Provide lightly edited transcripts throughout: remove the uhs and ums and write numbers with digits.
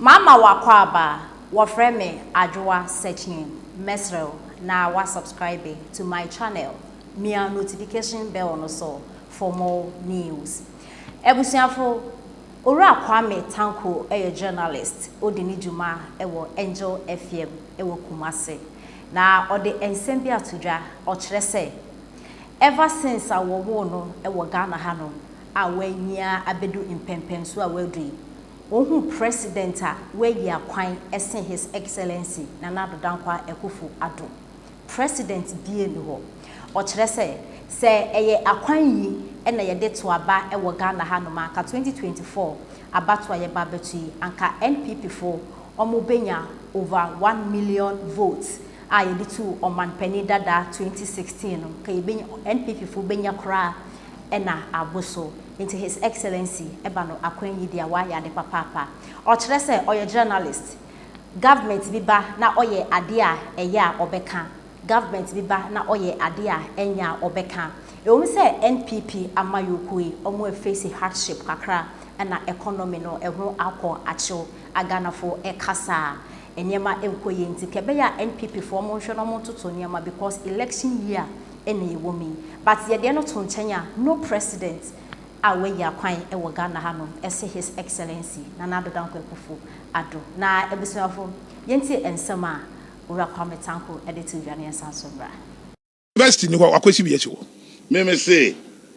Mama w'akwaaba, wɔfrɛ me Adwoa Sekyne, mɛsrɛ wo na wa subscribe to my channel, mia notification bell no so for more news. Abusuafo, Owura Kwame Tanko yɛ journalist, odi ne dwuma wɔ Angel FM wɔ Kumasi. Na ɔde nsɛm bi ato dwa, ɔkyerɛ sɛ ever since a wɔwoo no wɔ Ghana ha no a wanyia abedu mpɛnpɛnso a wadu yi, Wohu president a wayi akwan sen his excellency Nana Addo Dankwa Akuffo Addo. President bia nni hɔ. Ɔkyerɛ sɛ, sɛ ɛyɛ akwan yi na yɛde to aba wɔ Ghana ha nom a, anka 2024 abatoɔ a yɛba abɛto yi, anka NPP foɔ wɔn bɛnya over 1 million votes a yɛde tuu ɔmanpanin dada 2016 no, nka yɛbɛnya, NPP foɔ bɛnya koraa na abo so. Nti His Excellency ɛba no akwan yi deɛ wayɛ ade papaapa. Ɔkyerɛ sɛ ɔyɛ journalist. Government bi ba na ɔyɛ adeɛ a ɛyɛ a ɔbɛka. Government bi ba na ɔyɛ adeɛ a ɛnyɛ a ɔbɛka. Ɛwom sɛ NPP amanyɔkuo yi wɔn face hardship kakra ɛna economy no ɛho akɔ akyew a Ghanafoɔ ɛkasa a nneɛma nkɔ yie nti kɛ ɛbɛyɛ a NPP foɔ wɔn nhwɛ na wɔn ntoto nneɛma because election year ɛna ɛwɔ mu yi. But yɛdeɛ no to nkyɛn a, no president a wayi akwan wɔ Ghana ha no ɛsɛ His Excellency Nana Addo Dankwa Akufo Addo. Na abusuafo, yɛntie nsɛm a Owura Kwame Tanko de to dwa ne yɛnsan so mmra. University ni hɔ akwasi bi akyi hɔ. Mímí se.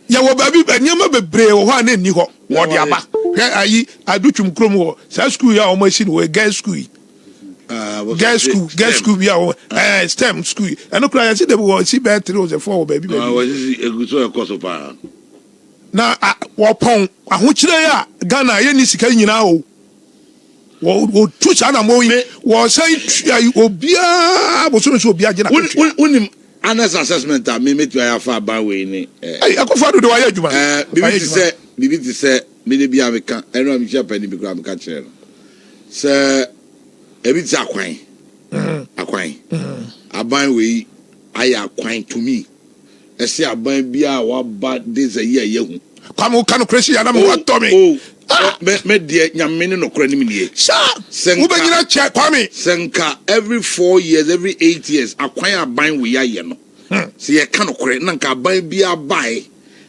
Yɛwɔ baabi nneɛma bebree wɔ hɔ a na nni hɔ, wɔde aba. Hwɛ ayi Adutwum kurom hɔ, saa school yi a wɔn asi no wɔ girls school yi, girls school bi a wɔn STEM school yi, ɛno koraa yɛsi de wɔ si bɛyɛ three or four wɔ baabi baabi. Wɔsisi egu so, ɛkɔ so paa. Na wɔpɔn ahokyerɛ yi a Ghana yɛ ni sika nyinaa o, wɔtu saa na mo yi wɔsan tua yi obiara bosomi so, obiara gye na ketua. Wonim honest assessment a mi metumi ayɛ afa aban wei ni. Ɛyi Akufo Addo de wayɛ adwuma. Biribi te sɛ mi de bi a meka ɛnu a mi hyia panyin bi koraa, meka kyerɛ no sɛ ebi te sɛ akwan aban wei ayɛ akwan tumi ɛsɛ aban bi a waba de sɛ yi a yɛhu. Kwame, woka no korɛ si yanam watɔ me. O mɛ mɛ deɛ, Nyame ne nɔkorɛ nim nie. Saa wobɛnyina kyɛ, Kwame. Sɛ nka every 4 years, every 8 years, akwan aban wei ayɛ no, sɛ yɛka nokorɛ na nka aban bi abae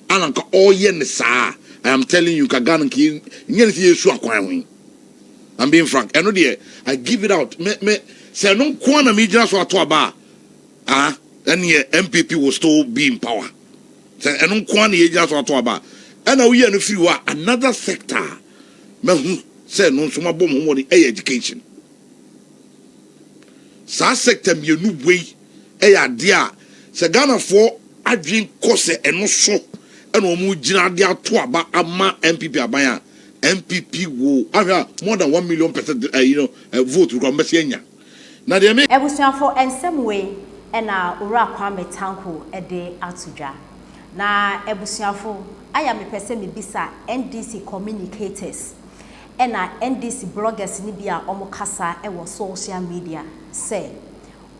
ana nka ɔreyɛ ne saa, I am telling you, nka Ghana nka nyɛ ne sɛ yɛsu akwan ho yi. I'm being frank. Ɛno deɛ, I give it out. Me sɛ ɛno nko ara na megyina so ato aba a, ah, ɛneɛ NPP will still be in power. Sɛ ɛno nko ara na yɛgyina so ato aba a, ɛna woyɛ no firi hɔ a, another sector a mahu sɛ ɛno nso mabɔ mo ho mmɔden ɛyɛ education. Saa sector mmienu wei ɛyɛ adeɛ a sɛ Ghanafoɔ adwene kɔ sɛ ɛno so ɛna wɔn gyina de ato aba ama NPP aban a, NPP wo ahwɛ a, more than 1 million% vote kura wɔn bɛsi anya na deɛ mi. Abusuafo, nsɛm wei ɛna Owura Kwame Tanko de ato dwa. Na abusuafo, ayɛ mepɛ sɛ mebisa NDC communicators ɛna NDC bloggers ne bi a wɔn kasa wɔ social media sɛ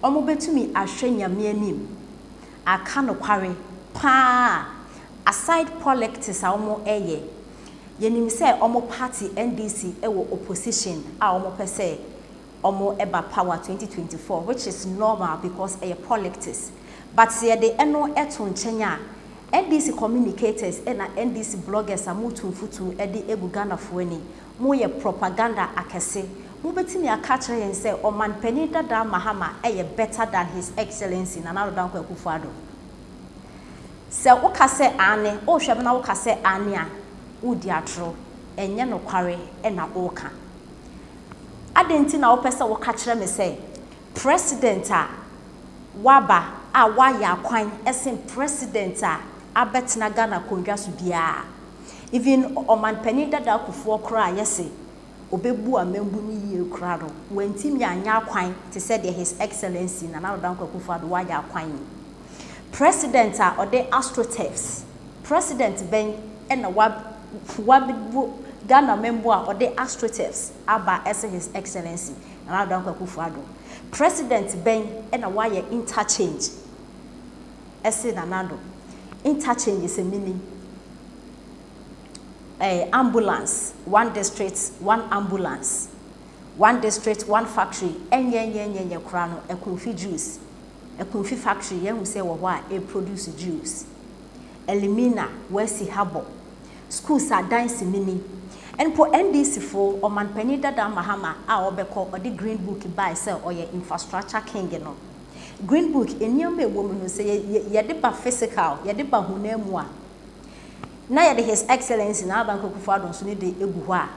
wɔn bɛtumi ahwɛ Nyame anim aka nokware paa. Aside politics a wɔn ɛyɛ, yɛnim sɛ wɔn party NDC wɔ opposition a wɔn pɛ sɛ wɔn ɛba power 2024, which is normal because ɛyɛ politics. But yɛde ɛno ɛto nkyɛn a, NDC communicators ɛna NDC bloggers a motu mfutu ɛde egu Ghanafoɔ ani, moyɛ propaganda akɛse, mobɛtumi aka kyerɛ yɛn sɛ ɔmanpanin dada Mahama ɛyɛ better than His Excellency Nana Addo Dankwa Akufo-Addo? Sɛ woka sɛ aane, wohwɛ me na woka sɛ aane a, wodi atoro, ɛnyɛ nokware ɛna woka. Adɛn nti na wopɛ sɛ woka kyerɛ me sɛ president a waba a wayɛ akwan ɛsen president a abɛtena Ghana akonnwa so biara? Even ɔmanpanin dada Akufoɔ koraa a yɛse obɛbu amambu no yie koraa no, wantumi anyɛ akwan te sɛ deɛ His Excellency Nana Addo Dankwa Akufo-Addo wayɛ akwan yi. President a ɔde astroturfs, president bɛn ɛna wa wabɛbu Ghana mambu a ɔde astroturfs aba ɛsɛ His Excellency Nana Addo Dankwa Akufo-Addo? President bɛn ɛna wayɛ interchange ɛsɛ Nana Addo? Interchange sɛ mini ambulance, one district one ambulance. One district one factory ɛnyɛ nyɛ nyɛ nyɛ koraa no, Ekumfi juice, Ekumfi factory yɛahu sɛ ɛwɔ hɔ a ɛreproduce juice. Elimina, wɔasi habɔ. Schools adan si mini. Mpo NDC fo, Ɔmanpanin dada Mahama a ɔbɛkɔ ɔde green book bae sɛ ɔyɛ infrastructure king no. Green book nneɛma a ɛwɔ mu no sɛ yɛde ba physical, yɛde ba honam mu a, na yɛde His Excellency Nana Dankwa Akufo-Addo nso ne de gu hɔ a,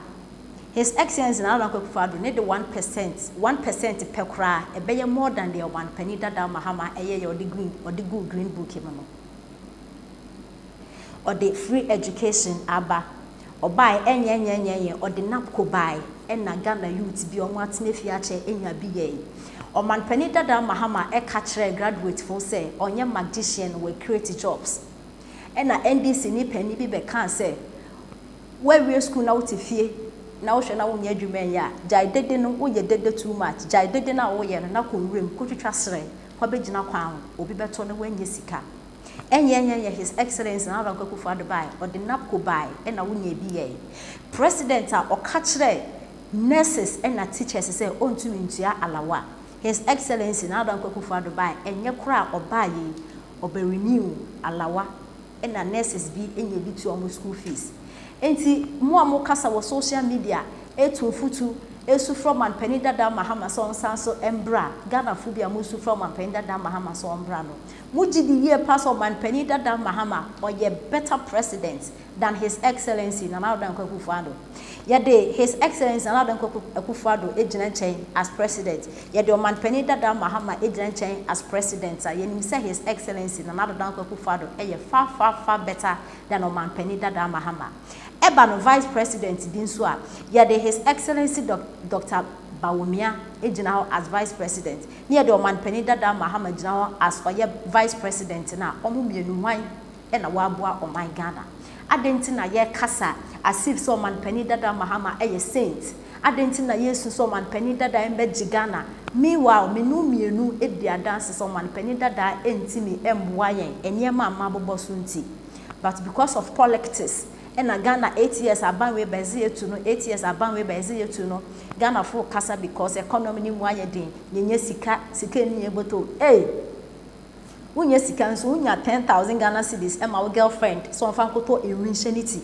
His Excellency Nana Dankwa Akufo-Addo ne de 1%, 1% pɛ koraa, ɛbɛyɛ more than deɛ Ɔmanpanin dada Mahama ɛyɛeɛ ɔde green, ɔde guu green book mu no. Ɔde free education aba. Ɔbae ɛnyɛnyɛnyɛnyɛ ɔde NABCO bae ɛna Ghana youth bi ɔmo atena fie akyɛ anya bi yɛe. Ɔmanpanin dada Mahama ɛka kyerɛɛ graduate fo sɛ ɔnyɛ magician wɔ create jobs. Ɛna NDC ni panin bi bɛkaa sɛ woawie school na wote fie na wohwɛ na wonyɛ adwuma nyɛ a, gyae dede no, woyɛ dede too much, gyae dede no a woyɛ no na kɔ nwuram kɔtwitwa serɛ kɔ bɛgyina kwan ho, obi bɛtɔ na woanya sika. Ɛnyɛ ɛnyɛ ɛnyɛ His Excellency Nana Dankwa Akufo Addo bae, ɔde NABCO bae ɛna wonya bi yɛe. President a ɔka kyerɛɛ nurses ɛna teachers sɛ ɔntumi ntua alawa. His Excellency Nana Dankwa Akufo Addo bae, ɛnyɛ koraa a ɔbaeɛ yi ɔbɛ renew alawa ɛna nurses bi nya bi tua wɔn school fees. Enti mo a mokasa wɔ social media ɛretu mfutu, ɛresu frɛ Ɔmanpanin dada Mahama sɛ ɔnsan so mbra, Ghanafo bi a moresu frɛ Ɔmanpanin dada Mahama sɛ ɔmbra no, Mo gye di yie paa sɛ ɔmanpanin dada Mahama ɔyɛ better president than his excellency Nana Addo Dankwa Akufo Addo. Yɛde his excellency Nana Addo Dankwa Akufo Addo gyina nkyɛn as president, yɛde ɔmanpanin dada Mahama gyina nkyɛn as president a, yɛnim sɛ his excellency Nana Addo Dankwa Akufo Addo yɛ far far far better than ɔmanpanin dada Mahama. Ɛba no vice president bi nso a, yɛde his excellency Doctor Bawumia gyina hɔ as vice president. Ne yɛde ɔmanpanin dada Mahama gyina hɔ as ɔyɛ vice president no a, wɔn mmienu hwan na wɔaboa ɔman Ghana? Adɛn nti na yɛkasa as if sɛ ɔmanpanin dada Mahama yɛ saint? Adɛn nti na yɛsu sɛ ɔmanpanin dada mmɛgye Ghana? Meanwhile, me ne wo mmienu di adanse sɛ ɔmanpanin dada ntumi mmoa yɛn nneɛma a mabobɔ so nti. But because of polictics ɛna Ghana 8 years aban wei ba ɛsɛ yɛtu no, 8 years aban wei ba ɛsɛ yɛtu no. Ghana fo kasa because economy no mu ayɛ den, yɛnyɛ sika, sika ni yɛn bɔtɔ. Hey! Wonyɛ sika nso wonya 10,000 Ghana cedis ɛma wo girlfriend sɛ ɔmfa nkɔtɔ enwi nhyɛ ne ti.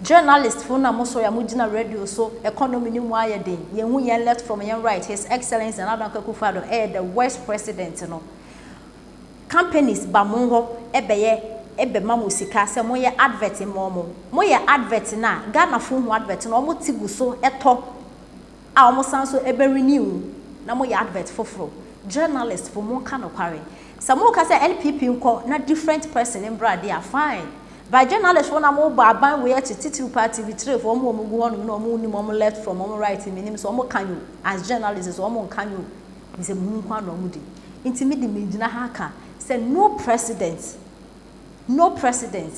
Journalist fo na mo sɔre a mogyina radio so, economy no mu ayɛ den, yɛnhu yɛn left from yɛn right, His Excellency Nana Addo Dankwa Akufo-Addo ɛyɛ the worst president no. Companies ba mo hɔ ɛbɛyɛ ɛbɛma mo sika sɛ moyɛ advert ma ɔmo. Moyɛ advert no a, Ghanafoɔ hu advert no, ɔmo te gu so ɛtɔ a ɔmo san so ɛbɛ renew na moyɛ advert foforɔ. Journalist fo, monka nokware. Sɛ moka sɛ NPP nkɔ na different person mbra de a, fine. But journalist fo na mobɔ aban wei akyi, titiriw paa TV3 fo, ɔmo a ɔmo gu hɔnom na ɔmo nim ɔmo left from ɔmo right, menim sɛ ɔmo ka nyo as journalist sɛ ɔmo nka nyo, nsɛm hu nko ara na ɔmo di. Nti me de megyina ha ka sɛ no president, no president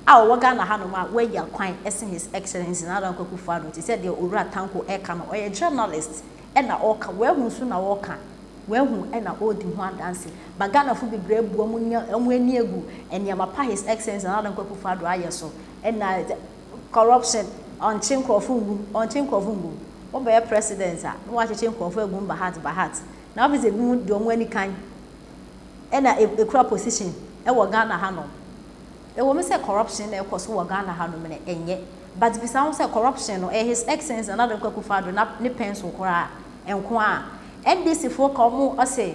a ɔwɔ Ghana hanom a wayi akwan ɛsen His Excellency Nana Addo Dankwa Akufo-Addo te sɛ deɛ Owura Tanko ɛka no. Ɔyɛ journalist ɛna ɔka, wahu nso na ɔka, wahu ɛna ɔredi ho adanse. But Ghanafo bebree abu ɔmo ani agu nneɛma pa His Excellency Nana Addo Dankwa Akufo-Addo ayɛ so. Ɛna corruption, ɔnkye nkurɔfo ngum, ɔnkye nkurɔfo ngum. Wobɛyɛ president a, na wakyekye nkurɔfo agum bahat bahat. Na afei sɛ ebinom de ɔmo ani kan ɛna ekura position ɛwɔ Ghana hanom. Ɛwɔ mu sɛ corruption na ɛkɔ so wɔ Ghana hanom no ɛnyɛ. But bisa ho sɛ corruption no ɛyɛ His Excellency Nana Addo Dankwa Akufo-Addo na ne pɛn so koraa nko a. NDC foɔ ka ɔmo ɔse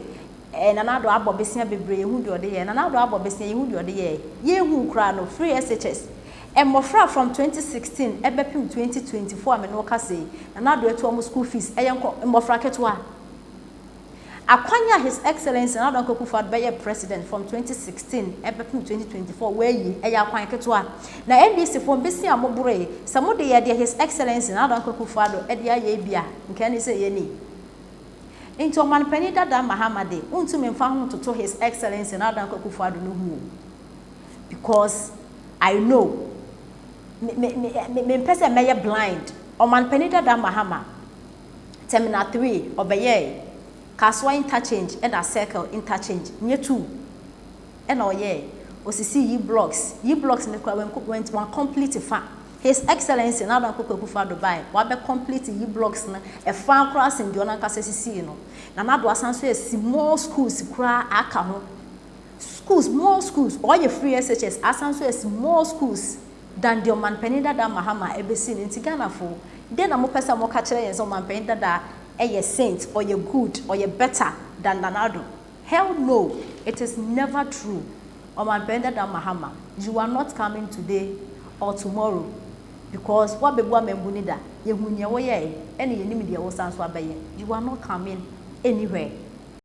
Nana Addo abɔ besia bebree, yɛhu deɛ ɔde yɛ. Nana Addo abɔ besia, yɛhu deɛ ɔde yɛ. Yɛnhu koraa no free SHS. Mmɔfra from 2016 ɛbɛpem 2024 a me ne wo kasa yi, Nana Addo atua ɔmo school fees, ɛyɛ nkɔ mmɔfra ketewa. Akwanya His Excellency Nana Addo Dankwa Akufo-Addo bɛyɛ president from 2016 ɛbɛpem 2024 wɔayi ɛyɛ akwan ketewa. Na NDC foɔ mbesi a moboroe sɛ mode yɛ deɛ His Excellency Nana Addo Dankwa Akufo-Addo ɛde ayɛ bi a, nka ne sɛ yɛni. Nti ɔmanpanin dada Mahama de, wontumi mfa ho ntoto His Excellency Nana Addo Dankwa Akufo-Addo no ho o. Because I know, me me me me mempɛ sɛ mɛyɛ blind. Ɔmanpanin dada Mahama, Terminal 3 ɔbɛyɛɛ, Kasoa interchange ɛna Circle interchange, nyɛ two ɛna ɔyɛɛ. Osisi yi blocks, yi blocks ne koraa wɔn complete fa. His Excellency Nana Addo Dankwa Akufo-Addo bae, wabɛ complete yi blocks no ɛfa koraa sen deɛ ɔno ankasa sisii no. Nana Addo asan so asi more schools koraa aka ho. Schools, more schools, ɔyɛ free SHS, asan so asi more schools than deɛ ɔmanpanin dada Mahama ɛbɛsi no. Nti Ghanafoɔ, deɛ na mopɛ sɛ moka kyerɛ yɛn sɛ ɔmanpanin dada ɛyɛ saint, ɔyɛ good, ɔyɛ better than Nana Addo? Hell no, it is never true. Ɔmanpanin dada Mahama, you are not coming today or tomorrow because wabɛbu amambu ni da, yɛhu nea wɔyɛɛ ɛna yɛnim deɛ wɔsan so abɛyɛ. You are not coming anywhere.